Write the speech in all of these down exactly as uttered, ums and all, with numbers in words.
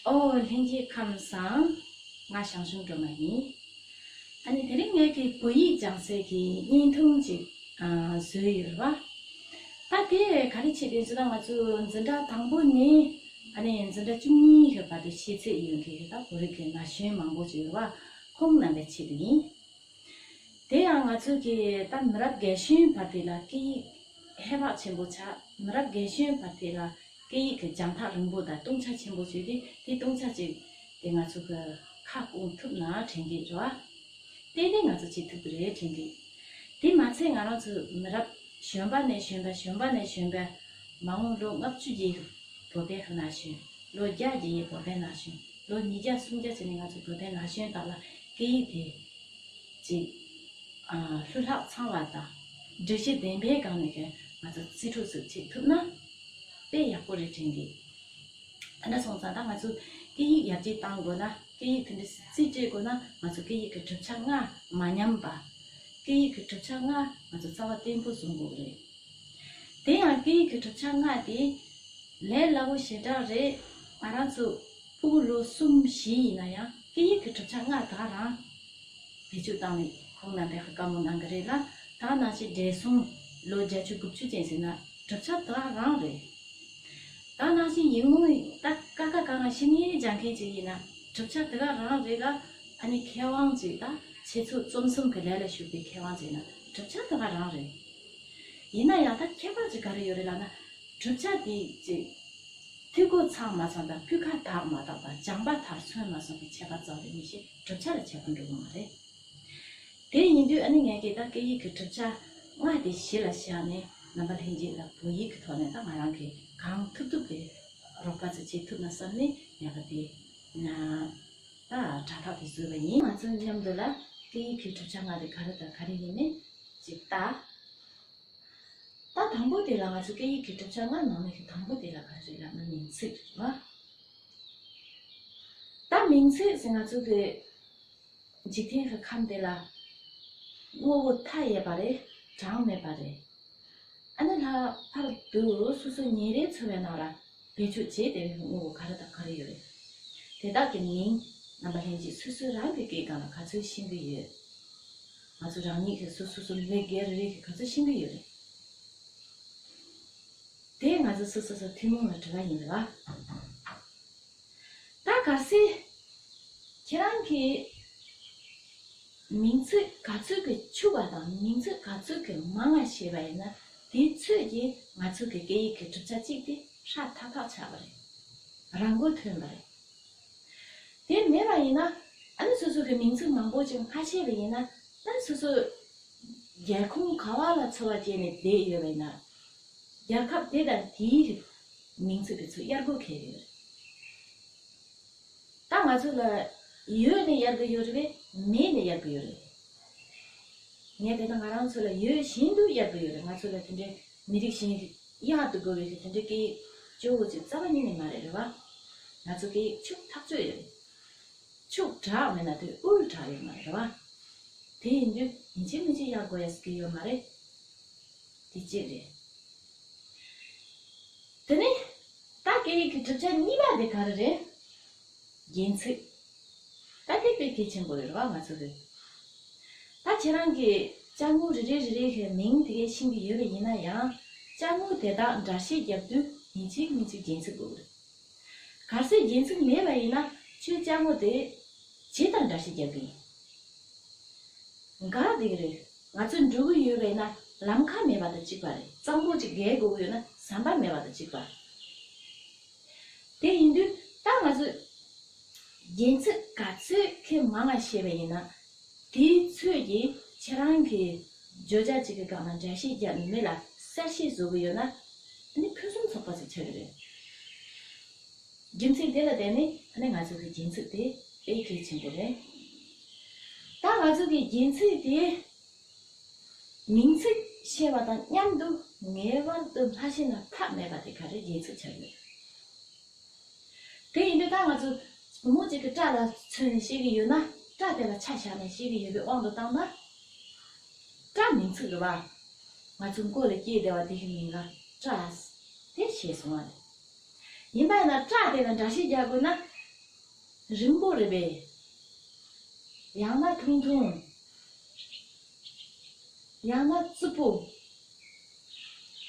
ཨོ་ལྷན་རྒྱས་ཁམས་བཟང་། ང་ཞང་ཞུང་སྒྲོལ་མ་ཡིན། ཨ་ནི་དེ་རིང་ངས་ཀྱི་བོད་ཡིག་སྦྱང་སའི་གི་བརྙན་ཐུང་ཅིག་ཨ་བཟོས་ཡོད་རེད་བ། ད་དེ་ག་རེ་བྱེད་དེ་ཟེར་ན། ང་ཚོ་འཛིན་གྲྭ་དང་པོ་ནས་ཨ་ནི་འཛིན་གྲྭ་བཅུ་གཉིས་ཀྱི་བར་དུ་ཤེས་ཚད་ཡོད་མཁན་གྱི་ད་བོད་རིགས་ཀྱི་ན་གཞོན་མང་པོ་ཅིག་ཡོད་རེད་བ། ཁོང་རྣམ་པའི་ཆེད་དུ་ཡིན། དེ་ཡང་ང་ཚོ་གི་ད་མི་རབས་རྒན་གཞོན་བར་དེ་ལ་སྐད་ཡིག་ཧེ་བག་ཆེན་པོ་ཆགས། མི་རབས་རྒན་གཞོན་བར་དེ་ལ་སྐད་ཡིག་གི་རྒྱང་ཐག་རིང་པོ་དང་སྟོང་ཆ་ཆེན་པོ་བྱས་ཏེ། དེ་སྟོང་ཆ་ཅིག་དེ་ང་ཚོ་གི་ཁ་སྐོང་ཐུབ་ན་དྲན་གི་རེད་བ། ཏན་ཏན་ང་ཚོ་བྱེད་ཐུབ་ཀྱི་རེད་དྲན་གི། དེ་མ་ཚད་ང་རང་ཚོ་མི་རབས་གཞོན་པ་ནས་གཞོན་པ་གཞོན་པ་ནས་གཞོན་པ། མ་འོངས་ལོ་ལྔ་བཅུ་རྗེས་བོད་པའི་ན་གཞོན། ལོ་བརྒྱ་རྗེས་བོད་པའི་ན་གཞོན། ལོ་ཉིས་བརྒྱ་སུམ་བརྒྱ་བྱས་ནས་ང་ཚོ་བོད་པའི་ན་གཞོན་དག་ལ་སྐད་ཡིག་དེ་ཅིག་ཨ་ལྷུ་ལྷག་ཚང་བ་དང་། སྒྲིག་གཞི་ལྡན་པའི་སྒང་ནས་ཀྱང་ང་ཚོ་རྩིས་སྤྲོད་ཟིག་བྱེད་ཐུབ་ན་དཔེ་ཡག་པོ་རེད་དྲན་གི། ཨ་ན་སོང་ཙང་ད་ང་ཚོ་སྐད་ཡིག་ཡར་རྒྱས་གཏང་དགོས་ན། སྐད་ཡིག་དེ་འདྲ་རྩིས་སྤྲད་དགོས་ན། ང་ཚོ་སྐད་ཡིག་གི་གྲུབ་ཆ་ལྔ་མ་ཉམས་པ། སྐད་ཡིག་གི་གྲུབ་ཆ་ལྔ་ང་ཚོ་རྩ་བ་བརྟན་པོ་བཟུང་དགོས་རེད། དེ་ཡང་སྐད་ཡིག་གི་གྲུབ་ཆ་ལྔ་དེ་ལས་སླ་པོ་ཞེ་དྲག་རེད། ང་རང་ཚོ་ཕྲུ་གུ་ལོ་གསུམ་བཞི་ཡིན་ན་ཡང་སྐད་ཡིག་གི་གྲུབ་ཆ་ལྔ་དག་རང་བེད་སྤྱོད་བཏང་ནས་ཁོང་རྣམ་པས་བཀའ་མོལ་གནང་གི་རེད་ལ། ད་ནང་བཞིན་བགྲེས་སོང་ལོ་བརྒྱད་ཅུ་དགུ་བཅུ་ཅན་ཟེར་ན་གྲུབ་ཆ་དག་རང་རེད། ད་ནང་བཞིན་ཡིག་རྨོངས་ད་ཀ་ཁ་ག་ང་ཤེས་ནས་སྦྱང་མཁན་ཅིག་ཡིན་ན་གྲུབ་ཆ་དེ་ག་རང་རེད་ལ། ཨ་ནི་མཁས་དབང་ཅིག་ད་ཆེ་ཚོགས་རྩོམ་གསུམ་གྱི་ལས་ལ་ཞུགས་པའི་མཁས་དབང་ཅིག་ཡིན་ན་གྲུབ་ཆ་དེ་ག་རང་རེད། ཡིན་ན་ཡང་ད་ཁྱད་པར་ཅིག་ག་རེ་ཡོད་རེད་ལབ་ན། གྲུབ་ཆ་དེ་ཅིག་འཐུས་སྒོ་ཚང་མ་སོང་དང་། སྤུས་ཀ་དག་མ་དག་དང་། སྦྱངས་པ་མཐར་སོན་མ་སོང་གི་ཁྱད་པར་རྩ་བ་ནས་མི་ཤེས། གྲུབ་ཆ་ལ་ཁྱད་པར་འགྲོ་གི་མ་རེད། དེ་ཡིན་དུས་ཨ་ནི་ངས་ཀྱིས་ད་སྐད་ཡིག་གི་གྲུབ་ཆ་ལྔ་དེ་གཞི་ལ་བཞག་ནས། རྣམ་པ་ལྷན་རྒྱས་ལ་བོད་ཡིག་གི་ཐོག་ནས་ད་ང་རང་གིས་གང་ཐུབ་ཐུབ་དེ་རོགས་པ་ཚོ་བྱེད་ཐུབ་ན་བསམ་ནས། ངས་ད་དེ་ན་ད་དྲ་ཐག་དེ་བཟོས་པ་ཡིན། ང་ཚོ་མཉམ་དུ་ལ་སྐད་ཡིག་གི་གྲུབ་ཆ་ལྔ་དེ་ག་རེ་དང་ག་རེ་ཡིན་མིན་ཅིག་ལྟ། ད་དང་པོ་དེ་ལ་ང་ཚོ་སྐད་ཡིག་གི་གྲུབ་ཆ་ལྔ་ནང་ནས་ཀྱི་དང་པོ་དེ་ལ་ག་རེ་རེད་ལབ་ན་མིང་ཚིག་རེད་བ། ད་མིང་ཚིག་ཟེར་ང་ཚོ་གི་འཇིག་རྟེན་གྱི་ཁམས་དེ་ལ་དངོས་པོ་མཐའ་ཡས་པ་རེད། གྲངས་མེད་པ་རེད། ཨ་ནི་ལྷག་པར་དུ་སོ་སོ་ཉིན་རེའི་འཚོ་བའི་ནང་ལ་བེད་སྤྱོད་བྱེད་བདེ་བའི་དངོས་པོ་ག་རེ་དང་ག་རེ་ཡོད་རེད། དེ་དག་གི་མིང་རྣམ་པ་ལྷན་རྒྱས་སོ་སོ་རང་གི་སྐད་སྒང་ལ་ག་ཚོད་ཤེས་ཀྱི་ཡོད། ང་ཚོ་རང་ཉིད་ཀྱིས་སོ་སོ་སོ་མི་སྒེར་རེ་རེ་གིས་ག་ཚོད་ཤེས་ཀྱི་ཡོད་རེད། དེ་ང་ཚོ་སོ་སོ་སོ་ཐུན་མོང་ལ་དྲི་བ་ཡིན་པ། ད་གལ་སྲིད་ཁྱེད་རང་གིས་མིང་ཚིག་ག་ཚོད་ཀྱི་ཕྱུག་པ་དང་མིང་ཚིག་ག་ཚོད་ཀྱི་མང་བ་ཤེས་པ་ཡིན་ན། དེའི་ཚོད་ཀྱིས་ང་ཚོ་གི་སྐད་ཡིག་གི་གྲུབ་ཆ་གཅིག་དེ་ཧྲ་ཐག་ཐག་ཆགས་པ་རེད། རང་མགོ་ཐོན་པ་རེད། དེ་མེད་པ་ཡིན་ན། ཨ་ནི་སོ་སོ་གི་མིང་ཚིག་མང་པོ་ཅིག་མ་ཤེས་པ་ཡིན་ན། ཨ་ནི་སོ་སོ་རྒྱལ་ཁོངས་ག་བ་ལ་འཚོ་བ་སྐྱེལ་ནས་བསྡད་ཡོད་པ་ཡིན་ན། རྒྱལ་ཁབ་དེ་དང་དེའི་མིང་ཚིག་དེ་ཚོ་གཡར་དགོས་ཁེལ་ཡོད་རེད། ད་ང་ཚོ་ལ་ཡོད་ནས་གཡར་གི་ཡོད་རེད་པས། མེད་ནས་གཡར་གི་ཡོད་རེད། ངས་བལྟས་ན་ང་རང་ཚོ་ལ་ཡོད་བཞིན་དུ་གཡར་གི་ཡོད་རེད། ང་ཚོ་ལ་དེ་འདྲའི་མི་རིགས་གཞན་གྱི་གཡག་ཏུ་དགོས་པའི་གི་དེ་འདྲའི་སྐད་ཡིག་སྤྱོད་སྒོ་ཅིག་རྩ་བ་ཉིད་ནས་མ་རེད། རེད་བ། ང་ཚོ་སྐད་ཡིག་ཕྱུག་ཐག་ཆོད་ཡོད་རེད། ཕྱུག་དྲགས་མེད་ན་དེ་དབུལ་དྲགས་ཡོད་མ་རེད། རེད་བ། དེ་ཡིན་དུས་ཡིན་གཅིག་མིན་གཅིག་གཡར་དགོས་ཡ་ཟེར་གི་ཡོད་མ་རེད། དེ་གཅིག་རེད། དེ་ནས་ད་སྐད་ཡིག་གི་གྲུབ་ཆ་གཉིས་པ་དེ་ག་རེ་རེད། རྒྱན་ཚིག་ད་དེ་དཔེ་གལ་ཆེན་པོ་རེད་བ། ང་ཚོ་གི་ད་ཁྱེད་རང་གིས་ཅ་དངོས་རེ་རེ་རེ་རེ་གི་མིང་དེ་གས་ཤེས་ཀྱི་ཡོད་པ་ཡིན་ན་ཡང་། ཅ་དངོས་དེ་དག་འདྲ་བཤད་རྒྱབ་དུས་ཡིན་གཅིག་མིན་གཅིག་རྒྱན་ཚིག་དགོས་རེད། གལ་སྲིད་རྒྱན་ཚིག་མེད་པ་ཡིན་ན། ཁྱོད་ཅ་དངོས་དེ་ཇི་ལྟར་འདྲ་བཤད་རྒྱབ་ཀྱི་ཡིན། འགག་བསྡད་ཀྱི་རེད། ང་ཚོ་འགྲོ་གི་ཡོད་པ་ཡིན་ན་ལམ་ཁ་མེད་པ་དང་གཅིག་པ་རེད། གཙང་པོ་ཅིག་བརྒལ་དགོས་ཀྱི་ཡོད་ན་ཟམ་པ་མེད་པ་དང་གཅིག་པ། དེ་ཡིན་དུས་ད་ང་ཚོས་རྒྱན་ཚིག་ག་ཚོད་ཁྱོན་མང་ང་ཤེས་པ་ཡིན་ན། དེའི་ཚོད་ཀྱིས་ཁྱེད་རང་གིས་བརྗོད་བྱ་གཅིག་གི་སྒང་ལ་འགྲེལ་བཤད་རྒྱག་ནས་མི་ལ་གསལ་བཤད་བཟོ་གི་ཡོད་ན། ཨ་ནི་ཕུན་སུམ་ཚོགས་པ་ཞིག་ཆགས་ཀྱི་རེད། རྒྱུ་མཚན་དེ་ལ་བརྟེན་ནས་ཨ་ནི་ང་ཚོ་གི་རྒྱན་ཚིག་དེ་དཔེ་གལ་ཆེན་པོ་རེད། ད་ང་ཚོ་གི་རྒྱན་ཚིག་དེ་མིང་ཚིག་ཤེས་པ་དང་མཉམ་དུ་ངེས་པར་དུ་མ་ཤེས་ན་ཐབས་མེད་པ་དེ་ག་རེ་རྒྱན་ཚིག་ཆགས་ཡོད། དེ་ཡིན་དུས་ད་ང་ཚོ་བུ་མོ་གཅིག་གིས་སྐྲ་ལ་མཚོན་ནས་བཤད་ཀྱི་ཡོད་ན། སྐྲ་དེ་ལ་ཆ་བཞག་ནས་བཤད་ཀྱི་ཡོད་པའི་དབང་དུ་བཏང་ན། སྐྲ་མིང་ཚིག་རེད་བ། ང་ཚོ་མགོ་ལ་སྐྱེས་བསྡད་པ་དེ་གི་མིང་ལ་སྐྲ་དེ་ཞེས་གསུངས་པ་རེད། ཡིན་པ་ཡིན་ན་སྐྲ་དེ་ལ་འདྲ་བཤད་རྒྱག་དགོས་ན། རིང་པོ་རེད་པས། ཡང་ན་ཐུང་ཐུང་། ཡང་ན་རྩུབ་པོ།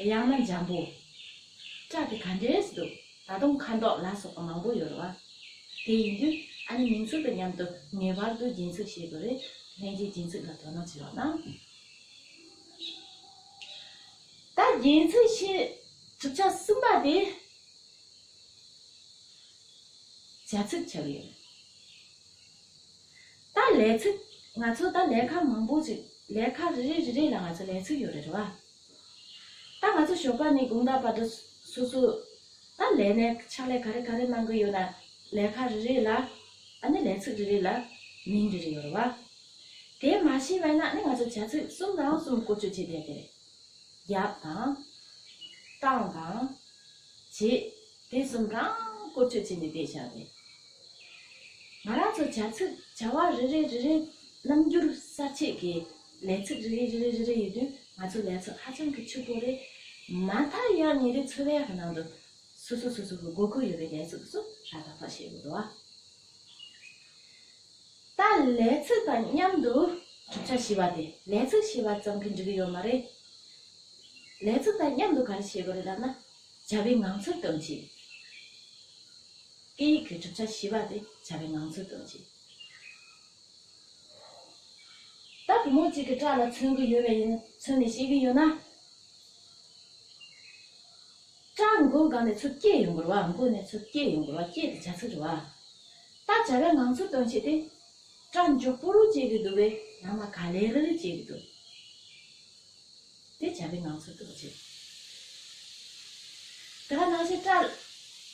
ཡང་ན་འཇམ་པོ། སྒྲ་དེ་ག་འདྲས་འདུག་ད་དུང་ཁ་མདོག་ལ་སོགས་པ་མང་པོ་ཡོད་རེད་བ། དེ་ཡིན་དུས་ཨ་ནི་མིང་ཚིག་དང་མཉམ་དུ་ངེས་པར་དུ་རྒྱན་ཚིག་ཤེས་དགོས་རེད། ལྷན་སྐྱེས་རྒྱན་ཚིག་ལ་དོ་སྣང་བྱེད་རོགས་གནང་། ད་རྒྱན་ཚིག་ཤེས། གྲུབ་ཆ་གསུམ་པ་དེ། བྱ་ཚིག་ཆགས་ཡོད། ད་ལས་ཚིག་ང་ཚོ་ད་ལས་ཀ་མང་པོ་ཅིག་ལས་ཀ་རེ་རེ་རེ་རེ་ལ་ང་ཚོ་ལས་ཚིག་ཡོད་རེད་བ། ད་ང་ཚོ་ཞོགས་པ་ནས་དགོང་དག་བར་དུ་སོ་སོ་ད་ལས་ནས་ཕྱག་ལས་ག་རེ་ག་རེ་གནང་གི་ཡོད་ན་ལས་ཀ་རེ་རེ་ལ་ཨ་ནི་ལས་ཚིག་རེ་རེ་ལ་མིང་རེ་རེ་ཡོད་རེད་བ། དེ་མ་ཤེས་པ་ཡིན་ན་ཨ་ནི་ང་ཚོ་བྱ་ཚིག་གསུམ་རང་གསུམ་བཀོལ་སྤྱོད་བྱེད་བསྡད་དེ་རེད། རྒྱབ་དང་། བཏང་དང་། བྱེད། དེ་གསུམ་རང་བཀོལ་སྤྱོད་བྱས་ནས་བསྡད་བཞག་པས། ང་རང་ཚོ་བྱ་ཚིག་བྱ་བ་རེ་རེ་རེ་རེ་རྣམ་འགྱུར་གསར་བཅད་ཀྱི་ལས་ཚིག་རེ་རེ་རེ་རེ་རེ་རེ་ཡོད་དུས་ང་ཚོ་ལས་ཚིག་ཧ་ཅང་གི་ཕྱུག་པོ་རེད། མ་མཐའ་ཡང་ཉིན་རེའི་འཚོ་བའི་གི་ནང་དུ་སོ་སོ་སོ་སོ་གི་དགོས་མཁོ་ཡོད་པའི་ལས་ཚིག་ཚོ་ར་ཏག་ཏག་བྱེད་དགོས་འདུག་བ། ད་ལས་ཚིག་དང་མཉམ་དུ་གྲུབ་ཆ་བཞི་པ་དེ་ལས་ཚིག་བཞི་པ་ཙམ་གྱིས་འགྲིག་གི་ཡོད་མ་རེད། ལས་ཚིག་དང་མཉམ་དུ་ག་རེ་བྱེད་དགོས་རེད་ལབ་ན། བྱ་བའི་ངང་ཚུལ་སྟོན་བྱེད། སྐད་ཡིག་གི་གྲུབ་ཆ་བཞི་པ་དེ་བྱ་བའི་ངང་ཚུལ་སྟོན་བྱེད། ད་བུ་མོ་གཅིག་གིས་སྐྲ་ལ་ཚོན་གྱི་ཡོད་པ་ཡིན་ཚོན་ནས་བཤད་ཀྱི་ཡོད་ན། སྐྲ་མགོ་སྒང་ནས་ཚུར་སྐྱེས་ཡོང་དགོས་རེད་བ། མགོ་ནས་ཚུར་སྐྱེས་ཡོང་དགོས་རེད་བ། སྐྱེས་དེ་བྱ་ཚིག་རེད་བ། ད་བྱ་བའི་ངང་ཚུལ་སྟོན་བྱེད་དེ། སྐྲ་མགྱོགས་པོ་རུ་སྐྱེ་གི་འདུག་བས་ཡང་ན་ག་ལེ་རེ་རེ་སྐྱེ་གི་འདུག་དེ་བྱ་བའི་ངང་ཚུལ་སྟོན་བྱེད། དེ་ག་ནང་བཞིན་སྐྲ།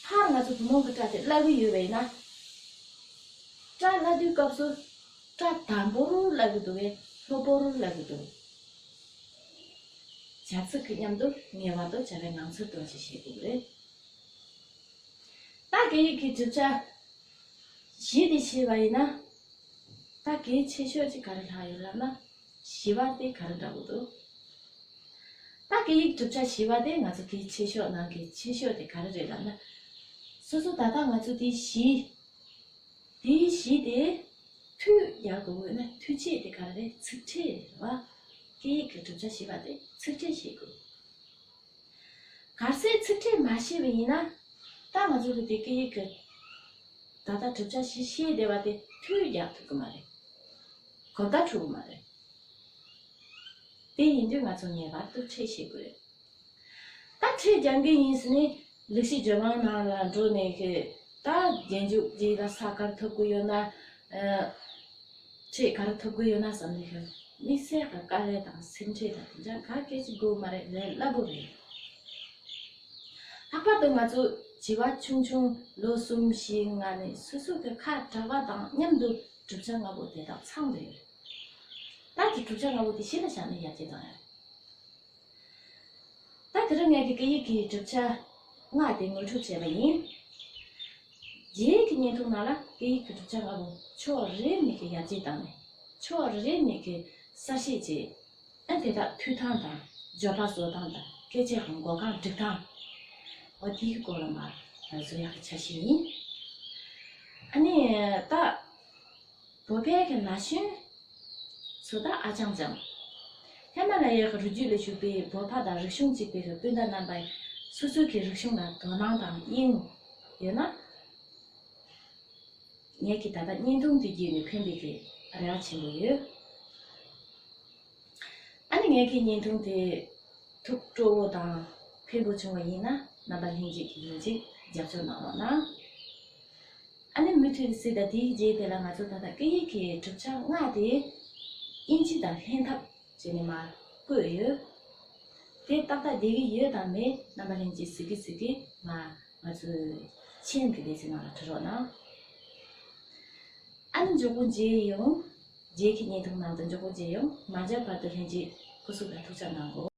སྔར་ང་ཚོ་བུ་མོ་གི་སྐྲ་དེ་བསླ་གི་ཡོད་པ་ཡིན་ན། སྐྲ་བསླ་དུས་སྐབས་སུ། སྐྲ་དམ་པོ་རུ་བསླ་གི་འདུག་བས་ལྷོད་པོ་རུ་བསླ་གི་འདུག་བྱ་ཚིག་གི་མཉམ་དུ་ངེས་པར་དུ་བྱ་བའི་ངང་ཚུལ་སྟོན་བྱེད་ཤེས་དགོས་རེད། ད་སྐད་ཡིག་གི་གྲུབ་ཆ་བཞི་དེ་ཤེས་པ་ཡིན་ན། ད་གལ་ཆེ་ཤོས་ཅིག་ག་རེ་ལྷག་ཡོད་ལབ་ན། བཞི་པ་དེ་ག་རེ་འདྲ་པོ་འདུག་ད་སྐད་ཡིག་གྲུབ་ཆ་བཞི་པ་དེ་ང་ཚོ་གལ་ཆེ་ཤོས་ནང་གི་ཆེ་ཤོས་དེ་ག་རེ་རེད་ལབ་ན། སོ་སོ་ད་ལྟ་ང་ཚོ་དེ་བཞི། དེའི་གཞི་དེ། མཐུད་རྒྱག་དགོས་ཡོད་ན་མཐུད་ཆས་དེ་ག་རེ་རེད། ཚིག་ཕྲད་རེད་བ། སྐད་ཡིག་གི་གྲུབ་ཆ་བཞི་པ་དེ་ཚིག་ཕྲད་བྱེད་དགོས། གལ་སྲིད་ཚིག་ཕྲད་མ་ཤེས་པ་ཡིན་ན། ད་ང་ཚོ་གི་དེ་སྐད་ཡིག་གི་ད་ལྟ་གྲུབ་ཆ་བཞི་ཤེས་བསྡད་པ་དེ་མཐུད་རྒྱག་ཐུབ་ཀྱི་མ་རེད། གོ་བརྡ་འཕྲོད་ཀྱི་མ་རེད། དེ་ཡིན་དུས་ང་ཚོ་ངེས་པར་དུ་ཕྲད་ཤེས་དགོས། ད་ཁྲིད་རྒྱག་གི་ཡིན་ཟེར་ནས་ལུག་ཤི་ཇོ་མང་ནང་ལ་འགྲོ་ནས་ཁེ། ད་རྒྱན་འཇུག་རྗེས་ལ་ས་གར་ཐོབ་གི་ཡོད་ན། ཁྲིད་གར་ཐོབ་གི་ཡོད་ན་བསམ་ནས་ཁེ། དམིགས་བསལ་གྱི་དཀའ་ལས་དང་སེམས་ཁྲལ་དང་དེ་འདྲ་ག་གེ་ཅིག་དགོས་མ་རེད། ལས་སླ་པོ་རེད། ལྷག་པར་དུ་ང་ཚོ་བྱིས་པ་ཆུང་ཆུང་ལོ་གསུམ་བཞི་ལྔ་ནས་སོ་སོ་གི་ཁ་གྲགས་པ་དང་མཉམ་དུ་གྲུབ་ཆ་ལྔ་པོ་དེ་དག་ཚང་བསྡད་ཡོད་རེད། ད་དེ་གྲུབ་ཆ་ལྔ་པོ་དེ་གཞི་ལ་བཞག་ནས་ཡར་རྒྱས་བཏང་ཡ་རེད། ད་དེ་རིང་ངས་ཀྱི་སྐད་ཡིག་གི་གྲུབ་ཆ་ལྔ་དེ་ངོ་སྤྲོད་བྱས་པ་ཡིན། རྗེས་ཀྱི་བརྙན་ཐུང་ནང་ལ་སྐད་ཡིག་གི་གྲུབ་ཆ་ལྔ་པོ་ཕྱོགས་རེ་ནས་ཀྱི་ཡར་རྒྱས་བཏང་ནས་ཕྱོགས་རེ་ནས་ཀྱི་གསར་ཤེས་བྱས། ཨ་དེ་དག་མཐུད་སྟངས་དང་སྦྱོར་བ་བཟོ་སྟངས་དང་སྐད་ཆའི་གི་མགོ་རྐང་སྒྲིག་སྟངས། འོ་དེའི་སྐོར་ལ་མར་བཟོ་ཡག་གི་འཆར་གཞི་ཡིན། ཨ་ནི་ད། བོད་པའི་གི་ན་གཞོན་ཚོ་ད་ཨ་ཅང་ཅང་། ཧི་མ་ལ་ཡའི་གི་རི་རྒྱུད་ལ་བཞུགས་པའི་བོད་པ་དང་རིག་གཞུང་གཅིག་པའི་གི་སྤུན་ཟླ་རྣམ་པས་སོ་སོའི་གི་རིག་གཞུང་ལ་དོ་སྣང་དང་དབྱིངས་ཡོད་ན། ངས་ཀྱི་ད་ལྟ་བརྙན་ཐུང་དེ་བརྒྱུད་ནས་ཕན་པའི་གི་རེ་བ་ཆེན་པོ་ཡོད། ཨ་ནི་ངས་ཀྱི་བརྙན་ཐུང་དེ་ཐུགས་སྤྲོ་བོ་དང་ཕན་པོ་བྱུང་བ་ཡིན་ན་རྣམ་པ་ལྷན་རྒྱས་ཀྱི་ཡིན་གཅིག་རྒྱབ་སྐྱོར་གནང་རོགས་གནང་། ཨ་ནི་མུ་མཐུད་སྲིད་ད་དེའི་རྗེས་དེ་ལ་ང་ཚོ་ད་ལྟ་སྐད་ཡིག་གི་གྲུབ་ཆ་ལྔ་དེ་དབྱིན་ཇི་དང་ལྷན་ཐབས་བྱས་ནས་མར་བཀོད་ཡོད། དེ་ཏག་ཏག་བསྡད་ཀྱི་ཡོད་དམ་མེད་རྣམ་པ་ལྷན་རྒྱས་གཟིགས་ཀྱི་གཟིགས་ཀྱི་མར་ང་ཚོའི་མཆན་གྱི་སྡེ་ཚན་ནང་ལ་འབྲི་རོགས་གནང་། ཨ་ནི་མགྱོགས་པོ་མཇལ་ཡོང་། རྗེས་ཀྱི་བརྙན་ཐུང་ནང་དུ་མགྱོགས་པོ་མཇལ་ཡོང་། མ་མཇལ་བར་དུ་ལྷན་རྒྱས་སྐུ་གཟུགས་ལ་ཐུགས་ཅག་གནང་དགོས།